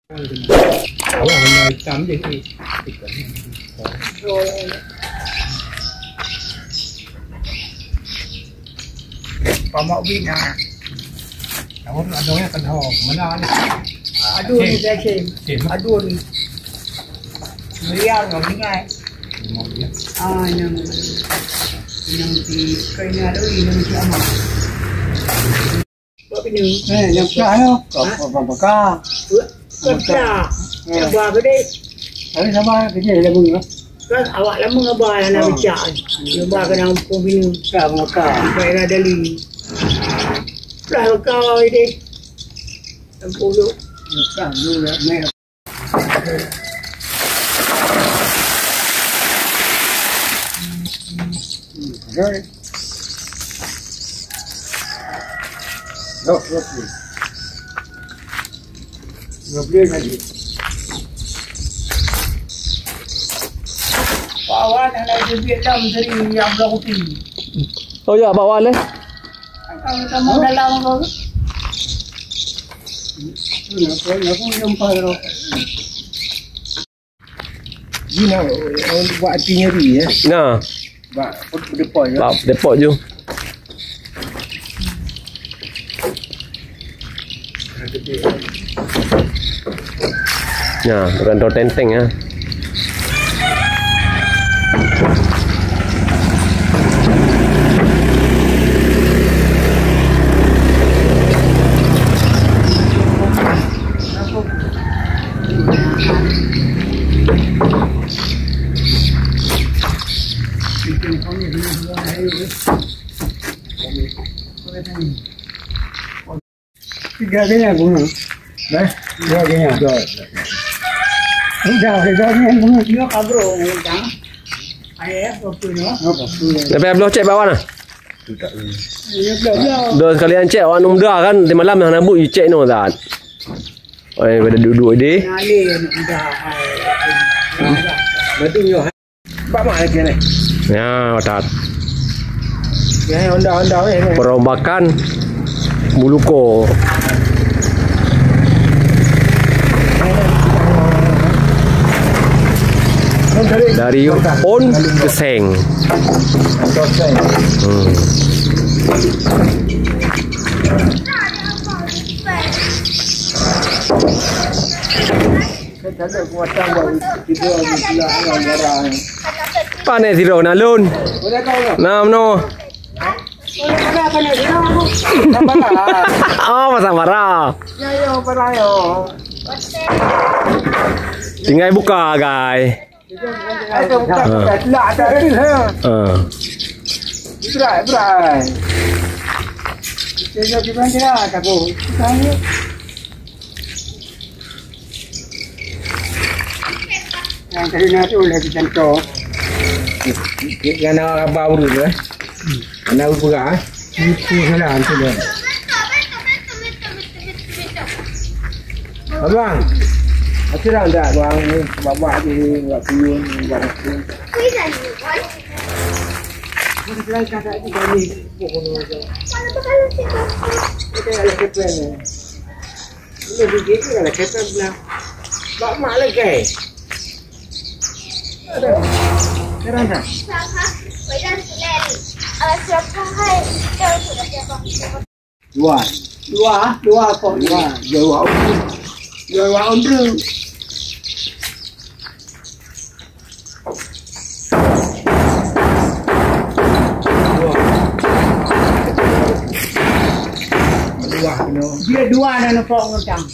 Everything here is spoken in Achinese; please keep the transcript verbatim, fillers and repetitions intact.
Awak warna hitam je. Pamak bina. Tahun adanya kan ho. Mana ni? Aduh, ni biasa. Aduh ni. Meriang kau ingat. Ah, yang, yang di kena lori, yang di amal. Buat bini. Eh, yang pecah tu. Kau, kau, kau peka. Kau pecah. Sabar ke dek? Tapi sabar kerja dah bunyi. Kan awak lama abah yang nak pecah. Sabar kena hukum bini. Pecah maka. Baiklah dali. Pecah kau ini. Tempuluh. Pecah dulu ya. Bawa nak naik jebit lam seri yang belah kopi. Oh ya, bawa leh. Kamu dalam tu. Ini nak, nak pun jumpa tu. Jina, orang buat hati nyeri, ya. Nah. Bak depot, ya. Bak depot je. Nah, bukan tenteng, ya. Tiga kena guna. Eh? Tiga kena. Udah, tiga kena guna. Dia kabur, orang. Ayah, apa tu? Apa tu? Tapi abloh cek bawah nah. Dah sekalian cek awak num dah kan, di malam yang nabuk you cek no zat. Oi, pada duduk deh. Bak mak lagi ni. Ya, otak. Ya, Honda, Honda, eh, ni. Perombakan Muluko. Dari On Geseng. Hmm. Pane sidroe na lôn. Nam no. Oh, pasang bara. Tinggai buka, guys. Ah. Ah. Yang kena tu lagi contoh. Yang nak abang urus, eh. Anak urus pegang, eh. Itu salah, itu dah. Abang, aku dah tak, bang. Babak je, babak tuyun, babak tuyun. Kita nak lakukan. Ini bibit ni kalau kata bilang, bak mak lagi. Ada. Sekarang dah. Dua. Dua, dua kok dua. Dua. Dua. Dua, no. Dia dua na nepok ngutang.